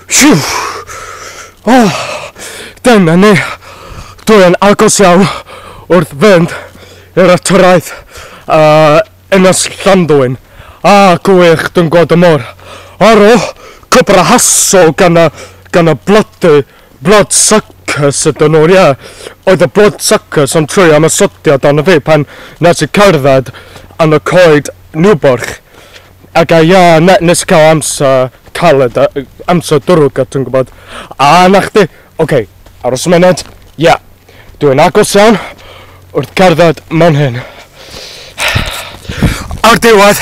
Siw! Oh, dyna ni. Dwi'n agos iawn wrth fynd i'r traeth Ynys Llanddwyn. A gwych, dwi'n gweld y môr. Ar ôl cwpl o hassle gan y bloody blood suckers ydyn nhw, ie. Oedd y blood suckers yn trwy am ymosodiad arno fi pan nes i cerdded yn y coed Niwbwrch. Ac a ia, nes i cael amser caled, amser drwg, a ti'n gwybod. A na chdi, oce, okay, aros y munud, ie. Yeah. Dwi'n agos iawn wrth cerdded mewn hyn. Ar diwedd,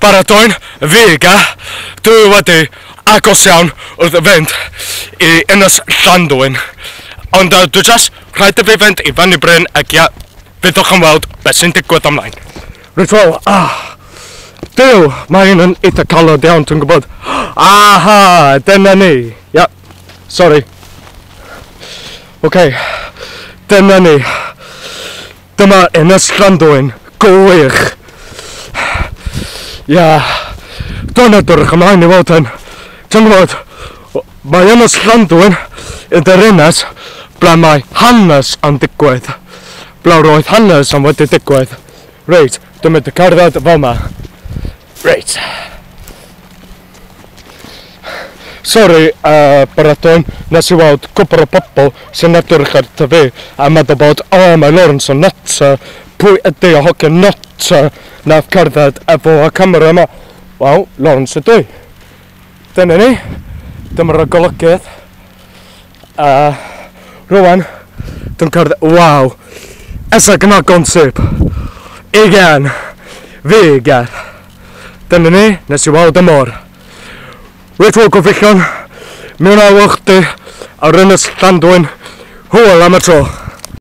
baratoi'n fi, ga, dwi wedi agos iawn wrth fynd i Ynys Llanddwyn. Ond dwi just rhaid i fi fynd i fyny bryn ac ia, fyddwch yn weld beth sy'n digwydd ymlaen. Reit wel, ah, Duw, mae hyn yn eitha caled iawn, ti'n gwybod. Aha, dyna ni. Ia, sorry. Oce, okay, dyna ni. Dyma Ynys Llanddwyn. Gwych. Ia, dwi'n edrych ymlaen i weld hyn. Ti'n gwybod, mae Ynys Llanddwyn yn yr ynys ble mae hanes yn digwydd. Ble roedd hanes yn wedi digwydd. Reit, dwi'n mynd i cerdded fel yma. Reit. Sorry, Baradwn, nes i weld cwpl o bobl sy'n edrych ar fi a meddwl bod, o, oh, mae Lawrence yn nutter. Pwy ydy o hogyn nutter nath cerdded efo y camera yma? Wel, Lawrence ydw i. Dyna ni. Dyma'r golygydd. Rwan, dwi'n cerdded, waw. Esa gnagon sip. Igen. Figer. Dyna ni, nes i weld y môr. Reit wel, gyfeillion, mi wna i weld chdi ar Ynys Llanddwyn. Hwyl am y tro.